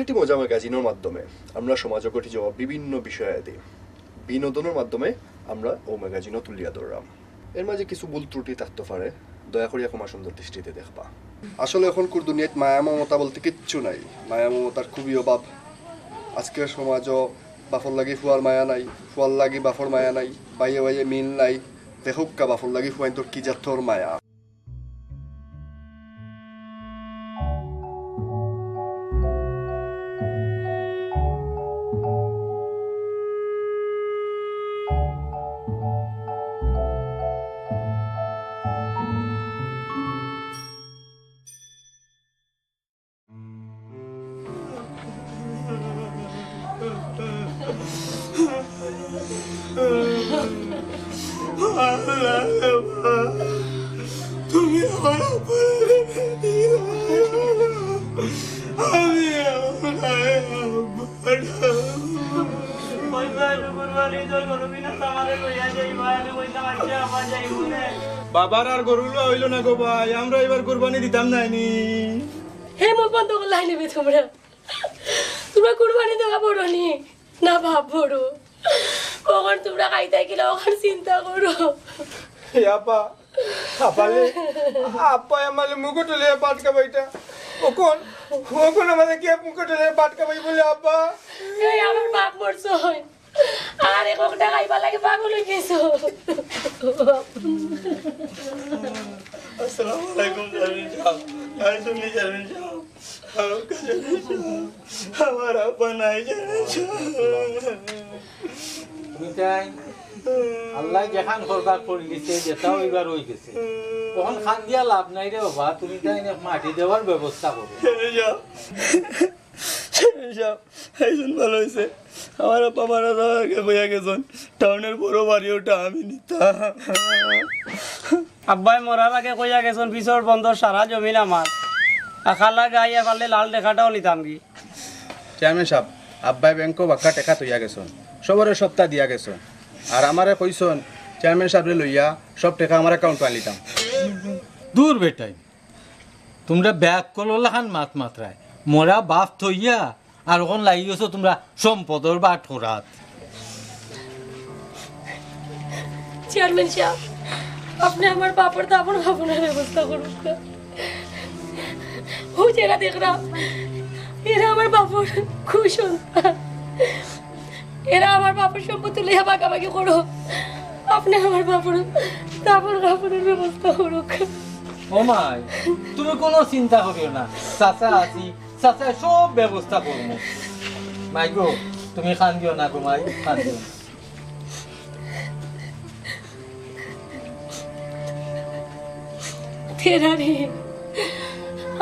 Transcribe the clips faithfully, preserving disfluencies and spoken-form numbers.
একটি মজা ম্যাগাজিনর মাধ্যমে আমরা সমাজে ঘটি যাওয়া বিভিন্ন বিষয়াদি বিনোদনর মাধ্যমে আমরা অউ ম্যাগাজিনো তুলিয়া ধররাম। এর মাঝে কিছু ভুল ত্রুটি থাকতে পারে, দয়া করিয়া ক্ষমা সুন্দর দৃষ্টিতে দেখবা। আসলে অখনকুর দুনিয়াত মায়া মমতা বলতে কিচ্ছু নাই। মায়া মমতার খুবই অভাব। আজকের সমাজও বাপর লাগি ফুয়ার মায়া নাই, ফুয়ার লাগি বাপর মায়া নাই, ভাইয়ে ভাইয়ে মিল নাই। দেখউক্কা বাপর লাগি ফুয়াইন্তর কি জাতর মায়া। তুমি আমার উপরে, আমি আমার ওই ভাই, কুরবানি তো করবি না, আমারে লইয়া যাই ভাই, আমি কইতাম, "আচ্ছা, আবার যাইবো নে।" বাবার আর গরু লওয়া অইলো না গো ভাই, আমরা এবার কুরবানি দিতাম নায় নি। হে মুখ বন্ধ করলাই নিবে তোমরা। তোমরা কুরবানি দেওয়া বড় নি, না বাপ বড়? কখন তোমরা খাইতায় কিলা, অখন চিন্তা করো। এ আপা, আপালে, আপায় আমারে মুখো তুলে ভাত খাবাইতা। অখন, অখন আমারে কি মুখো তুলে ভাত খাবাইবো লে আপা? এই আমার বাপ মরছে হয়। আর এক অখটা খাইবার লাগি পাগল অই গেছো। আসসালামু আলাইকুম চেয়ারম্যান সাহেব। আইসুন নি চেয়ারম্যান সাহেব। আমার আব্বা নাই চেয়ারম্যান সাহেব। তুমি তাই আল্লায় যেখান করবার করি দিছে, যেটা অইবার অই গেছে। অখন কান্দিয়া লাভ নাই রে বাবা, তুমি তাইন এক মাটি দেওয়ার ব্যবস্থা করো। চেয়ারম্যান সাহেব। সাব, আইছইন ভালা অইছে। আমার আব্বা মারা যাওয়ার আগে কইয়া গেছইন, টাউনর বড় বাড়ি অটা আমি নিতাম। আব্বায় মরার আগে কইয়া গেছইন, পিছর বন্দর সারা জমিন আমার। আর খালা গাইয়া পারলে লাল টেকাটাও নিতাম গি। চেয়ারম্যান সাব, আব্বায় ব্যাংকো বাক্কা টেকা থইয়া গেছইন, সবরে সবটা দিয়া গেছইন। আর আমারে কইছইন, চেয়ারম্যান সাবরে লইয়া সব টেকা আমার অ্যাকাউন্টো আনিতাম। দূর বেটাইন, তুমরা বেআক্কলর লাখান মাত মাতরায়। মরা বাপ থইয়া আর অখন লাগি গেছো তুমরা সম্পদর বাটখরাত। চেয়ারম্যান সাব, আপনে আমার বাপর দাফন কাফনর ব্যবস্থা করউক্কা। অউ যেরা দেখরা, এরা আমার বাপর কুসন্তান। এরা আমার বাপর সম্পত্তি লইয়া ভাগাভাগি করো। আপনে আমার বাপর দাফন কাফনর ব্যবস্থা করউক্কা। ও মাই, তুমি কুনু চিন্তা করিও না, চাচা আছি, চাচায় সব ব্যবস্থা করমু। মাই গো, তুমি কান্দিও না গো মাই, কান্দিও না। তেরা রে,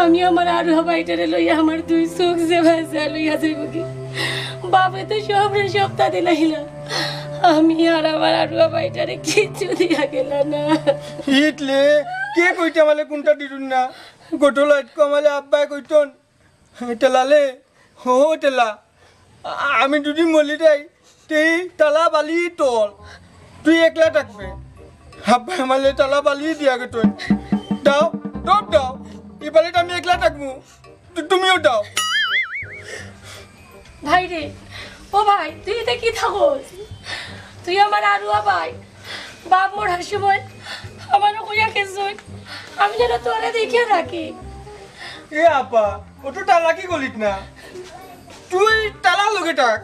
আমি আমার আরুয়া ভাইটারে লইয়া আমার দুই চউখ যে বাজা লইয়া যাইমু গি। বাপে তো সবরে সবটা দিলাইলা, আমি আর আমার আরুয়া ভাইটারে কিচ্ছু দিয়া গেলা না। ইতলে কে কইতা আমারে কুনটা দিরুন না? গতরাইত আমারে আব্বায় কইতইন, টেলালে, ও টেলা, আ-, আমি যদি মরি যাই, তে ই তালা বালি তোর, তুই একলা থাকবে। আব্বায় আমারে তালা বালি দিয়া গেছইন। দাও, দাও, দাও, ইবারে আমি একলা থাকমু, তু-, তুমিও দাও। ভাই রে, ও ভাই, তুই ইতা কিতা কস? তুই আমার আরুয়া ভাই, বাপ মরার সময় আমারে কইয়া গেছইন, আমি যেন তোরে দেখিয়া রাখি। এ আপা, অত চালাকি করিস না, তুই তালার লগে থাক।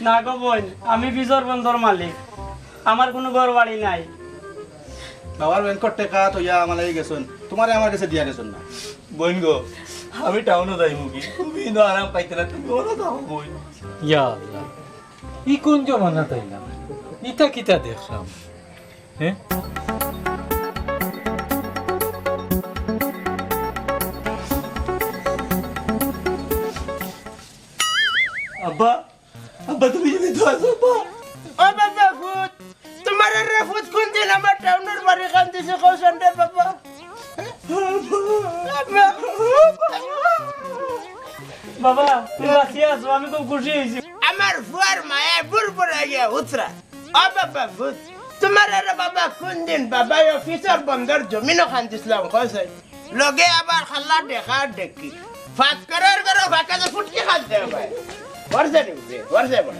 না গো বইন, আমি পিছর বন্দর মালিক, আমার কুনু ঘর বাড়ি নাই। বাবার ব্যাংকর টেকা থইয়া আমার লাগি গেছইন, তুমারে আমার গেছে দিয়া গেছইন না। বইন গো, আমি টাউনো যাইমু গি, তুমি ইনো আরাম পাইতায় না, তুমি অনো থাকো বইন। ইয়া আল্লাহ, ই কুন জমানাত আইলাম? ইতা কিতা দেখরাম? হে? আব্বা, আব্বা, তুমি জীবিত আছো, আব্বা? ও বাবা, ভূত, তুমারে রে ভূত কুনদিন আমার টাউনর বাড়ি খান দিছে, কও চাইন রে বাবা। বাবা, তুমি বাঁচিয়া আছো, আমি খুব খুশি অইছি। আমার ফুয়ার মায়ায় বুড়বুড়াইয়া উতরা। ও বাবা, ভূত, তুমারে রে বাবা কুনদিন বাবায় অউ পিছর বন্দর জমিনো খান দিছলাম, কও চাইন। লগে আবার খালা দেখা দেখি। ফাত করার করো, ফাঁকা তো ফুটকি খান দেও ভাই। বর্ষে নি, বর্ষে বড়।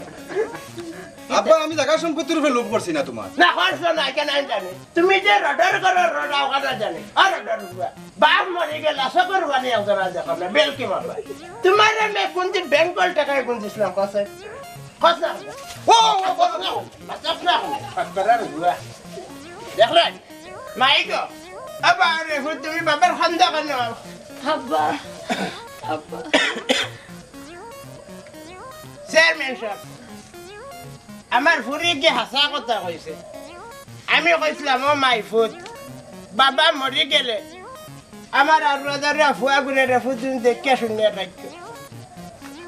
আব্বা, আমি জাগা সম্পত্তির উপরে লোভ করছি না তোমার। না, করছো না, কেনে আমি জানি। তুমি যে রডর করো, রড আওকানা জানি। আর রডর উপরে। বাপ মরি গেল, আশা করো বানি একজনা দেখো না, বেলকি মারবা। তোমার আমি কোনদিন ব্যাংকর টাকায় গুনছিলাম, কসে? কসে? ও, ও, ও, ও, বাঁচাস না, ফাত করার উপরে। দেখলে? মাই গো, আবার রে, হুত তুমি বাবার খান্দা কেন? আব্বা, আব্বা। চেয়ারম্যান সাব, আমার ফুরি কি হাছা কথা কইছে? আমি কইছিলাম, "ও মাই ফুত, বাবা মরি গেলে আমার আরুয়া দারুয়া ফুয়া গুরে রে ফুত তুমি দেখিয়া শুনিয়া রাখিও।"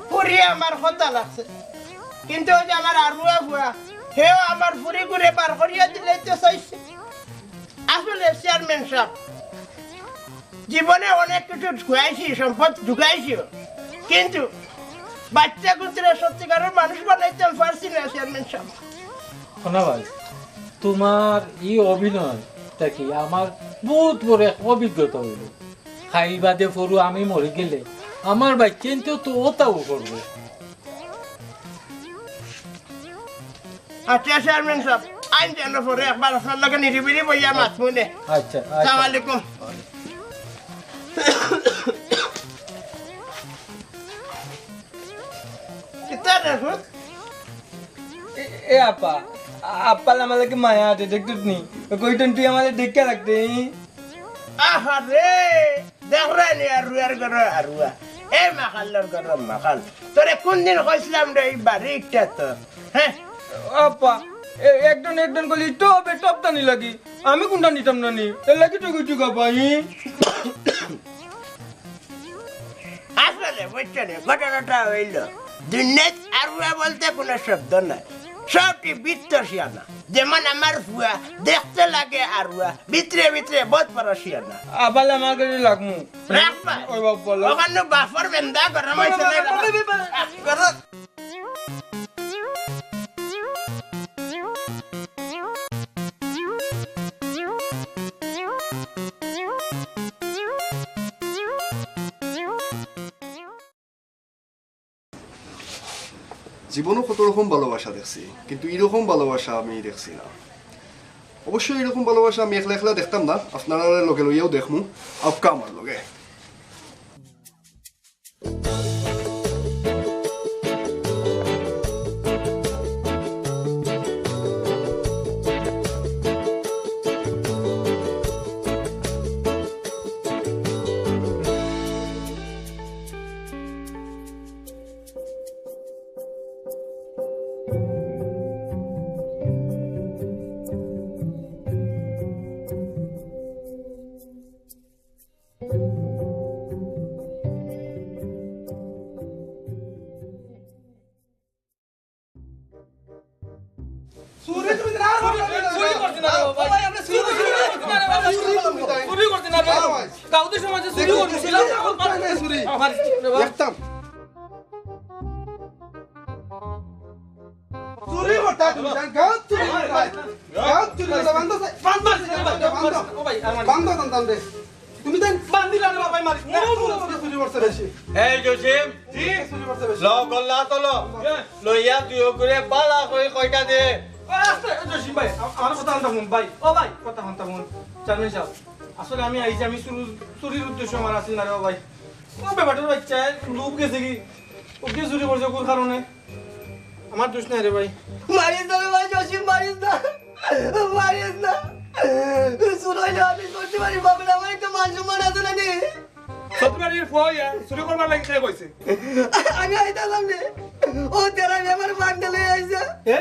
ফুরি আমার কথা লাগছে, কিন্তু ওই যে আমার আরুয়া ফুয়া, হেও আমার ফুরি গুরে বার করিয়া দিলে তো চাইছে। আসলে চেয়ারম্যান সাব, জীবনে অনেক কিছু খুয়াইছি, সম্পদ ঢুকাইছি, কিন্তু বাচ্চা গুনতে সত্যিকারের মানুষ বানাইতাম পারছি না, চেয়ারম্যান সাব। শোনা ভাই, তোমার এই অভিনয়টা কি আমার বহুত বড় এক অভিজ্ঞতা হইল। খাই বাদে পড়ু আমি মরি গেলে আমার বাচ্চা কিন্তু তো ওটাও করবো। আচ্ছা, চেয়ারম্যান সাব, আইন যেন পরে একবার আপনার লগে নিরিবিলি বইয়া মাত মনে। আচ্ছা, আচ্ছা। আসসালামু আলাইকুম। কিতা রে, হুত? এ, এ আপা, আ-, আপ্পাল আমার লাগে মায়া আছে, দেখছত নি? কইতন তুই আমার দেখে রাখতে, ই? আহারে, দেখরা নি আরুয়ার ঘরো আরুয়া। এ মাখাল্লর ঘরো মাখাল। তোরে কোন দিন কইছিলাম রে, এই বাড়ি ইটা তোর? হ্যাঁ? আপা, এ, একজন একজন কইলে তো হবে, টপ টানি লাগি। আমি কোনটা নিতাম না নি? এর লাগি তো কিছু গা পাই। আসলে বুঝছো নি, ঘটনাটা হইল, দুনিয়াত আরুয়া বলতে কোনো শব্দ নাই, সবটি বৃত্ত শিয়ানা। যেমন আমার ফুয়া দেখতে লাগে আরুয়া, ভিতরে ভিতরে বহুত বড় শিয়ানা। আবার আমার কাছে লাগমু। রাখবা। ওই বাপ বলো। ওখানে বাফর বেন্দা গরম হয়েছে না? ওই, ওই, ওই, ওই, ওই। গরম। জীবনও কত রকম ভালোবাসা দেখছি, কিন্তু এরকম ভালোবাসা আমি দেখছি না। অবশ্য এরকম ভালোবাসা আমি একলা একলা দেখতাম না, আপনারা লগে লইয়াও দেখমু। আউক্কা আমার লগে। চুরি তুমি না, চুরি, চুরি করছি না রে বাবা। ও ভাই, আমরা চুরি করছি না। চুরি করছি না রে বাবা। চুরি করছি না রে বাবা। গাউদি সমাজে চুরি করছি না। চুরি। আমার একদম। চুরি করতা তুমি, জান, গাউত চুরি করতা। গাউত চুরি করতা, বান্দো, বান্দো, বান্দো। ও ভাই, আমার বান্দো, বান্দো, বান্দো। তুমি তাই বান্দি লাগে বাবাই মারিস না। ও, ও, ও, চুরি করছে বেশি। এই জসিম, জি। চুরি করছে বেশি। ল, গল্লা তো ল। লইয়া তুই ওগুরে বালা করে কয়টা দে। ও, আস্তে, জসিম ভাই, আ-, আমার কথা শুনতা হুন, ভাই। ও ভাই, কথা শুনতা হুন। চেয়ারম্যান সাব, আসলে আমি আইছি, আমি চুরু-, চুরির উদ্দেশ্য আমার আছিল না রে, ও ভাই। ও বেটার বাচ্চা, লোভ গেছে কি? ও কি চুরি করছে, কোন কারণে? আমার দোষ নাই রে ভাই। মারিস না রে ভাই, জসিম, মারিস না। মারিস না। চুর হইলে আমি করতে পারি, বাবা, আমার একটা মান সম্মান আছে না নি? সত্যি বাড়ির ফুয়া হইয়া চুরি করবার লাগি কে কইছে? আমি আইতাম সামনে। ও তেরা আমার বান্ডেল হয়ে আইছে। এ?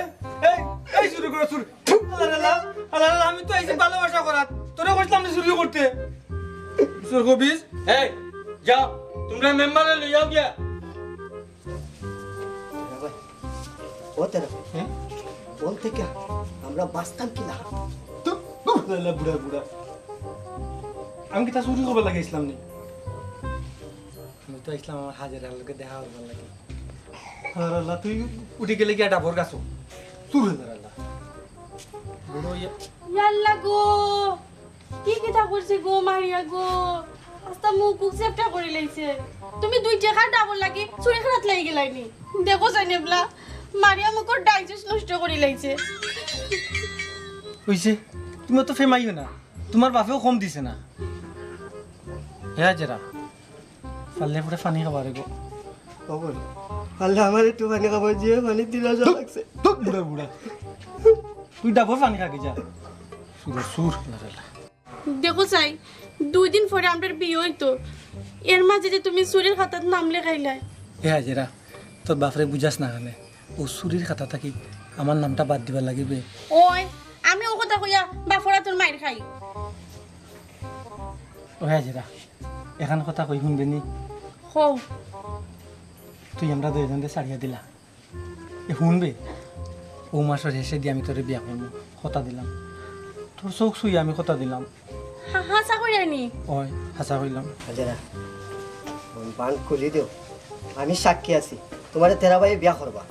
এই, এই চুরি করে চুর। আল্লাহ, আল্লাহ, আল্লাহ, আল্লাহ, আমি তো আইছি ভালোবাসা করাত। তোরে কইছিলাম না চুরি করতে। চুর কবিস? এই, যাও, তোমরা মেম্বারে লইয়াও গিয়া। ও তেরা। হ্যাঁ? বল থেকে আমরা বাঁচতাম কি না? তো, উফ, আল্লাহ, বুড়া, বুড়া। আমি কিতা চুরি করবার লাগি আইছিলাম নি? আমি তো আইছিলাম আমার হাজেরার লগে দেখা করবার লাগি। আর আল্লাহ, তুই উঠি গেলে গিয়া ডাবর গাছো। চুর হয়ে যা আল্লাহ। বুড়ো ইয়া। ইয়াল্লা গো, কি কিতা করছে গো মারিয়া গো? আস্তা মুখ উক চেপটা করি লাইছে। তুমি দুই টেকার ডাবল লাগি চুরি খানাত লাগি গেলাইনি। দেখো জাইন এবলা, মারিয়া মুখর ডাইজেস্ট নষ্ট করি লাইছে। অইছে, তুমি অত ফেমাইও না, তুমার বাপেও কম দিছে না। হে হাজেরা, পারলে পুরা পানি খাবার গো। খবর। পারলে আমার একটু পানি খাবার, যে পানি তিলাসা লাগছে। ধুর, বুড়া বুড়া। তুই ডাবর পানি খাবি যা। সুর, সুর, নারেলা। দেখো চাই, দুই দিন পরে আমরার বিয়া অইতো, এর মাঝে যে তুমি চুরির খাতাত নাম লেখাইলায়। এ হাজেরা, তোর বাপরে বুঝাস না কেনে? অউ চুরির খাতা থাকি আমার নামটা বাদ দিবার লাগিবে। ওই, আমি অউ কথা কইয়া বাপর আতর মাইর খাই। ও হাজেরা, এখান কথা কই হুনবে নি? কও। তুই আমরা দুইজনরে ছাড়িয়া দিলা। এ হুনবে, অউ মাসর শেষেদি আমি তোরে বিয়া করমু, কথা দিলাম। তোর চউখ চুইয়া আমি কথা দিলাম। হা-, হাছা কইরায়নি? অয়, হাছা কইলাম। হাজেরা, বান খুলি দেও, আমি সাক্ষী আছি, তুমারে তেরা ভাইয়ে বিয়া করবা।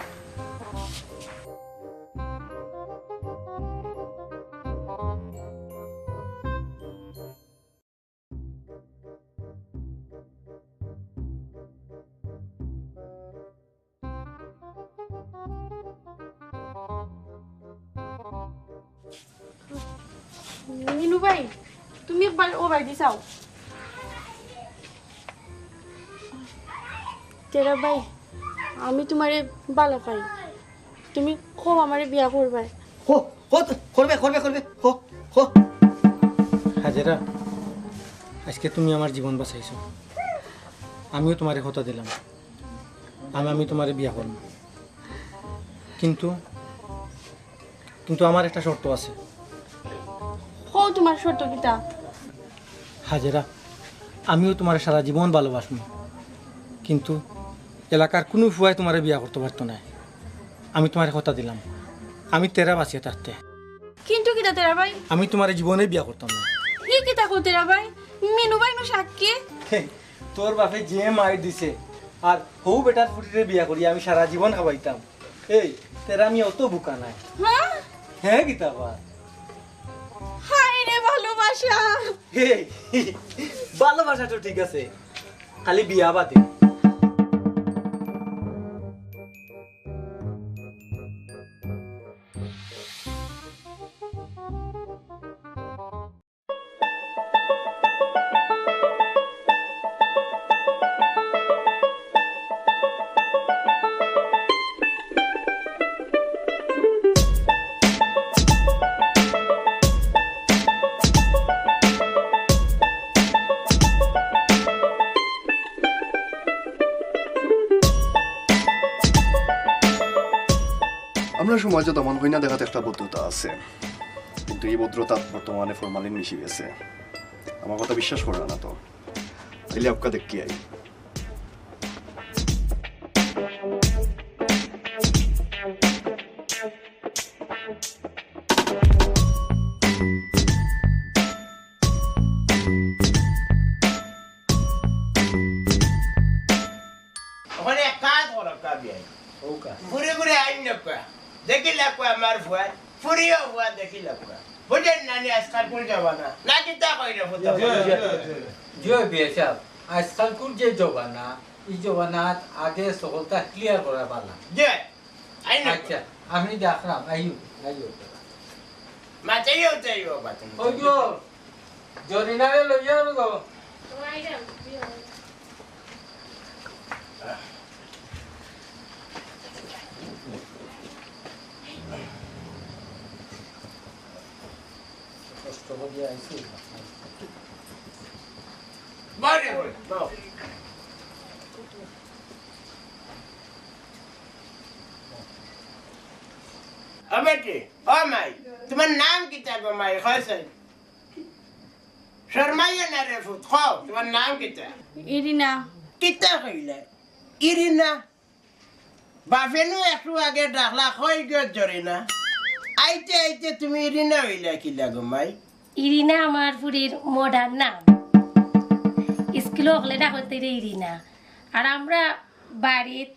মিনু ভাই, তুমি একবার অউ বায়দি চাও। তেরা ভাই, আমি তুমারে ভালা পাই, তুমি কও আমারে বিয়া করবায়। কও, কও তো, করবে, করবে, করবে, কও, কও। হাজেরা, আইজকে তুমি আমার জীবন বাঁচাইছো, আমিও তুমারে কথা দিলাম, আমি, আমি তুমারে বিয়া করমু। কিন্তু, কিন্তু আমার একটা শর্ত আছে। কও তুমার শর্ত কিতা? হাজেরা, আমিও তুমারে সারা জীবন ভালোবাসমু, কিন্তু এলাকার কুনু ফুয়ায় তুমারে বিয়া করতো পারতো নায়। আমি তুমারে কথা দিলাম, আমি তেরা বাঁচিয়া থাকতে। কিন্তু কিতা তেরা ভাই? আমি তুমারে জীবনে বিয়া করতাম না। ই কিতা কও তেরা ভাই? মিনু ভাই নু সাক্ষী। হে, তোর বাপে যে মাইর দিছে, আর হউ বেটার ফুরিরে বিয়া করি আমি সারা জীবন খাবাইতাম। এই, তেরা আমি অত বুকা নায়। হ্যাঁ? হ্যাঁ, কিতা বা? হায় রে ভালোবাসা। এই, ভালোবাসা তো ঠিক আছে, খালি বিয়া বাদে। আমরার সমাজো দামান কইনা দেখাত একটা ভদ্রতা আছে, কিন্তু ই ভদ্রতাত বর্তমানে ফরমালিন মিশি গেছে। আমার কথা বিশ্বাস কররা না তো, তাইলে আউক্কা দেখি আই। অখান এক কাজ করউক্কা বিয়াই। ঘুরি ঘুরি আইন না কয়া। দেখিলাউক্কা আমার ফুয়ায়, ফুরিও ফুয়া দেখিলাউক্কা। বুঝছইন না নি আইজকালকুর জমানা? না কিতা কইরে ফুতা? জি, জি, জি। জি, বিয়াই সাব, আইজকালকুর যে জমানা, ই জমানাত আগে সকলতা ক্লিয়ার করা ভালা। জি, আইন না। আচ্ছা, আমি দেখরাম, আইও, আইও। মাতাইও, তাইও, বাতিন। ওই গো, জরিনারে লইয়া আনো গো। কষ্ট করিয়া আইছি। বারে, বারে, দাও। ও বেটি, ও মাই, তুমার নাম কিতা গো মাই? কইছে? শরমাইও না রে ফুত, কও, তুমার নাম কিতা? ইরিনা। কিতা কইলে? ইরিনা? বাপে নু একটু আগে ডাকলা, কই গো জরিনা? আইতে আইতে তুমি ইরিনা অইলা কিলা গো মাই? ইরিনা আমার ফুরির মডার্ন নাম। ইস্কুলো হকলে ডাকইন তাইরে ইরিনা। আর আমরা বাড়িত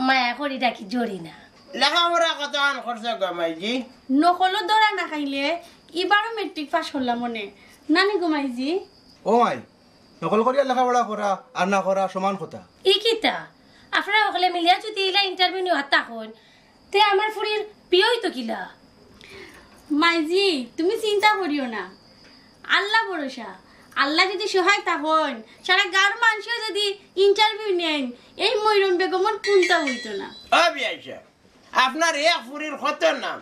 মায়া করি ডাকি জরিনা। লেখাপড়া কতখান করছো গো মাইজি? নকলো ধরা না খাইলে ইবারও মেট্রিক পাস করলাম অনে। নানি গো মাইজি? ও মাই, নকল করিয়া লেখাপড়া করা আর না করা সমান কথা। ই কিতা? আপনারা হকলে মিলিয়া যুদি ইলা ইন্টারভিউ নেওয়াত থাকইন, তে আমার ফুরির বিয়া অইতো কিলা? মাইজি, তুমি চিন্তা করিও না, আল্লাহ ভরসা। আল্লাহ যুদি সহায় থাকইন, সারা গাঁওর মানষেও যুদি ইন্টারভিউ নেইন, এই মইরম বেগমর কুন্তা অইতো না। ও বিয়াই সাব, আপনার এক ফুরির কত নাম?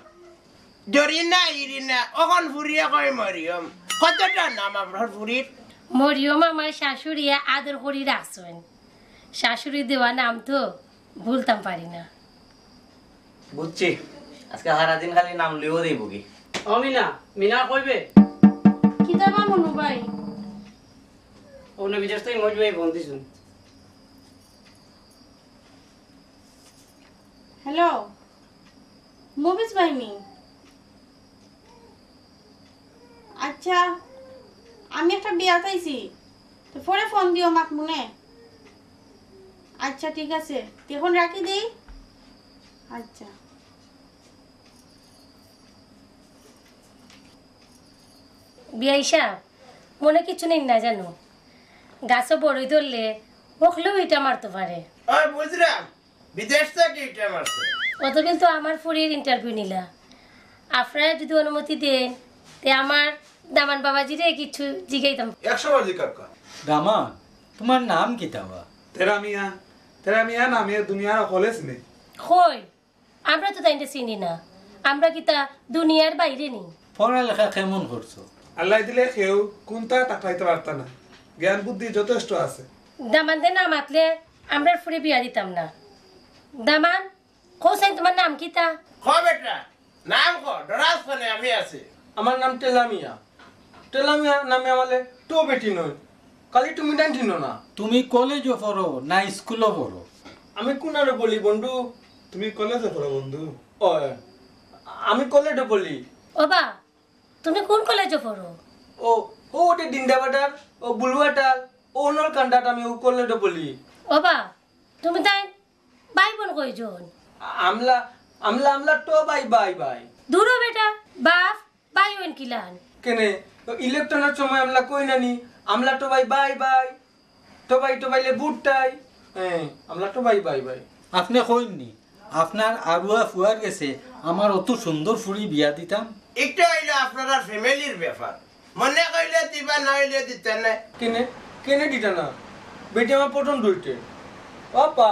জরিনা, ইরিনা, অখন ফুরিয়ে কয় মরিয়ম। কতটা নাম আপনার ফুরির? মরিয়ম আমার শাশুড়িয়ে আদর করি রাখছইন। শাশুড়ি দেওয়া নাম তো ভুলতাম পারি না। বুঝছি, আজকে সারাদিন খালি নাম লইয়া যাইবোগি। ও মিনা, মিনা কইবে? কিতা বা মনু ভাই? অনো বিদেশ থাকি মইজ ভাই ফোন দিছইন। হ্যালো, মুভিজ বাহিনী। আচ্ছা, আমি একটা বিয়াত আইছি, তো পরে ফোন দিও মাক মনে। আচ্ছা, ঠিক আছে, তে এখন রাখি দেই। আচ্ছা। বিয়াই সাব, মনে কিচ্ছু নেই না জানো, গাছো বড়ই ধরলে হকলেও ইটা মারতো পারে। ওই বুঝলাম, বিদেশ থাকি ইটা মারছে। অতদিন তো আমার ফুরির ইন্টারভিউ নিলা, আপনারা যুদি অনুমতি দেইন, তে আমার দামান বাবাজিরে কিচ্ছু জিগাইতাম। একশো বার জিকাউক্কা। দামান, তুমার নাম কিতা বা? তেরা মিয়া। তেরা মিয়া নামে দুনিয়ার হকলে চিনে। কই, আমরা তো তাইনরে চিনি না। আমরা কিতা দুনিয়ার বাইরে নি? পড়ালেখা কেমন করছো? আল্লায় দিলে কেউ কুন্তা তাকাইতে পারতা না, জ্ঞান বুদ্ধি যথেষ্ট আছে। দামান্দে না মাতলে আমরার ফুরি বিয়া দিতাম না। দামান, কও চাইন তুমার নাম কিতা? ক বেটা, নাম ক, ডরাস কেনে, আমি আছি। আমার নাম টেলামিয়া। টেলামিয়া নামে আমালে তো বেটি নয়, খালি তুমি টান ঠিনো না। তুমি কলেজো পড়ো না স্কুলো পড়ো? আমি কুনারে বলি বন্ধু? তুমি কলেজো পড়ো বন্ধু? ও, আমি কলেজো পড়ি। ও বা, তুমি কোন কলেজো পড়ো? ও, ও ওটে ডিন্ডাবাটার, ও বুলুয়াটার, ও নলকান্দাত আমি ও কলেজো পড়ি। ও বা, তুমি তাইন ভাই বোন কয়জন? আমলা, আমলা, আমলা তো ভাই, ভাই, ভাই। দূরো বেটা, বাপ, ভাই বোন কিলান? কেনে, ইলেকশনর সময় আমলা কই নানি, আমলা তো ভাই, ভাই, ভাই। তো ভাই, তো ভাইলে বুটটাই। হ্যাঁ, আমলা তো ভাই, ভাই, ভাই। আপনে কইননি, আপনার আরুয়া ফুয়ার গেছে আমার অত সুন্দর ফুরি বিয়া দিতাম। ইটা অইলো আপনারার ফ্যামিলির ব্যাপার। মনে কইলে দিবা, না অইলে দিতা না। কেনে, কেনে দিতা না? বেটি আমার পছন্দ অইতে। বাপ্পা,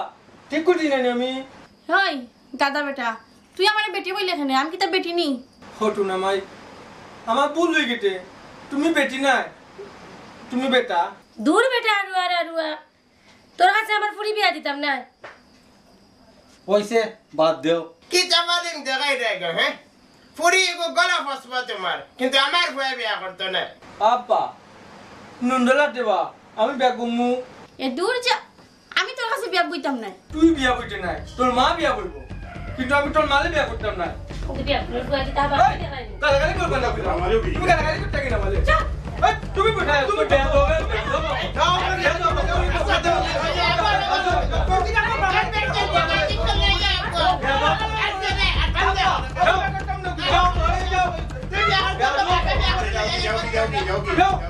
ঠিক করি দিনে আমি। হই, গাধা বেটা, তুই আমারে বেটি কইলে কেনে? আমি কিতা বেটি নি? হটু না মাই, আমার ভুল অই গেছে। তুমি বেটি নায়, তুমি বেটা। দূর বেটা, আরুয়া আর আরুয়া। তোর কাছে আমার ফুরি বিয়া দিতাম না। অইছে, বাদ দেও। কি চাপালিং দেখাই দেয় গো, হ্যাঁ? ফুরি এগো গলা ফসবা তোমার, কিন্তু আমার ফুয়া বিয়া করতো না। আব্বা, নুন ডলা দেবা, আমি বিয়া করমু। এ দূর যা, আমি তোর কাছে বিয়া বইতাম না। তুই বিয়া বইতে নায়, তোর মা বিয়া বইবো, কিন্তু আমি তোর মালে বিয়া করতাম না। কিন্তু বিয়া করে ফুয়া দিতে হবে, এই, আমি দেখাই দিই। গালাগালি করবে না, বুঝলাম। তুমি গালাগালি করতে কি না বলে? যা। এই, তুমি বইতে, তুমি বিয়া করবে, বিয়া করবে। যাও, যাও, যাও, যাও, যাও। যাও, যাও, যাও, যাও।